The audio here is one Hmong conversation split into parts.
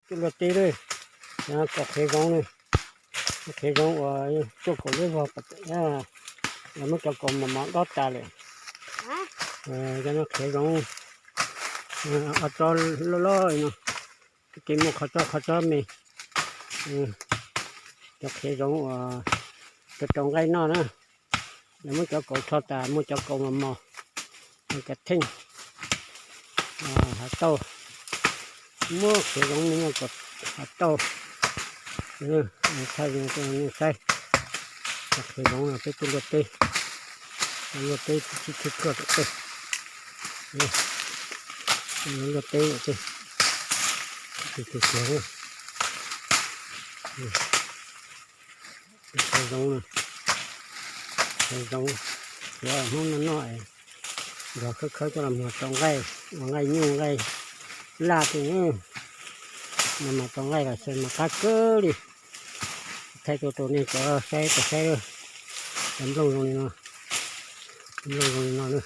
Tub luaj teb lawm, cov no kaus qhiav zoov na, qhiav zoov uas cuaj kaum liab vog, lawv muab cov kaus mos mos dob tas lawm. Cov no qhiav zoov, ob tsob loj loj li no, twb muaj qhov tsob qhov tsob me. Cov qhiav zoov uas rau rau nqaij noj na, lawv muab cov kaus rho tas muaj cov kaus mos mos, cov theej, hav tauj, muaj qhiav zoov muaj hav tauj. Thaij nej saib, qhiav zoov no peb tuaj luaj teb, luaj teb tsis tshua tshua tom tej, luaj teb tom tej, qhiav zoov, qhiav zoov, qhiav hnub no noj, nrog khawb khawb coj los muag rau nqaij, ua nqaij nyuj nqaij laj tej. No mas rau nqaij los xaws mas qab kawg li. Thaij tuaj rau nej cov saib tau saib, cov nplooj zoo li no, nplooj zoo li no na,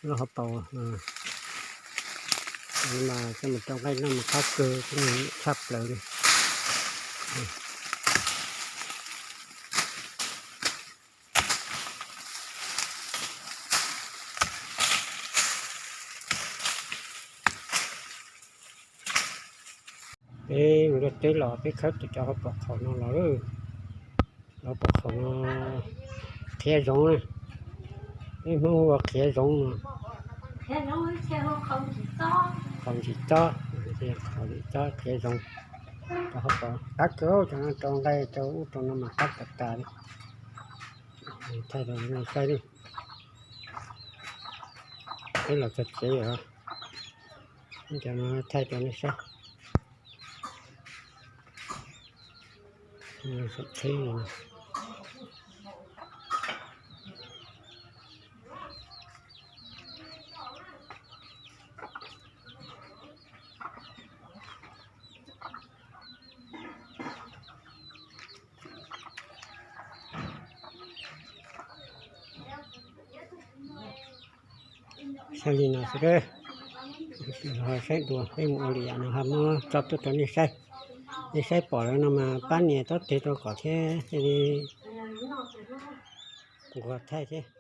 lub hauv paus mas coj mus rau nqaij noj mas qab kawg, tshaj plaws li. Peb mus luaj teb los peb khawb tau cov hauv paus qhaum no los lawm. Hauv paus qhaum no qhiav zoov na, peb Hmoob hu ua qhiav zoov no. Qhaum ntsim txob, qhaum ntsim txob qhiav zoov. Cov hauv paus qab kawg, cov no rau nqaij rau ub rau no mas qab tas tas li. Thaij rau nej saib li. Peb los txog tsev os, cov no thaij rau nej saib. Saum tsheb no. Saib li no xwb, saib dua peb mus ua li yam no ho muab tso tuaj rau nej saib. Nej saib pom lawm no mas pab nias tau tes rau kom thiab cia li nquag thaij thiab.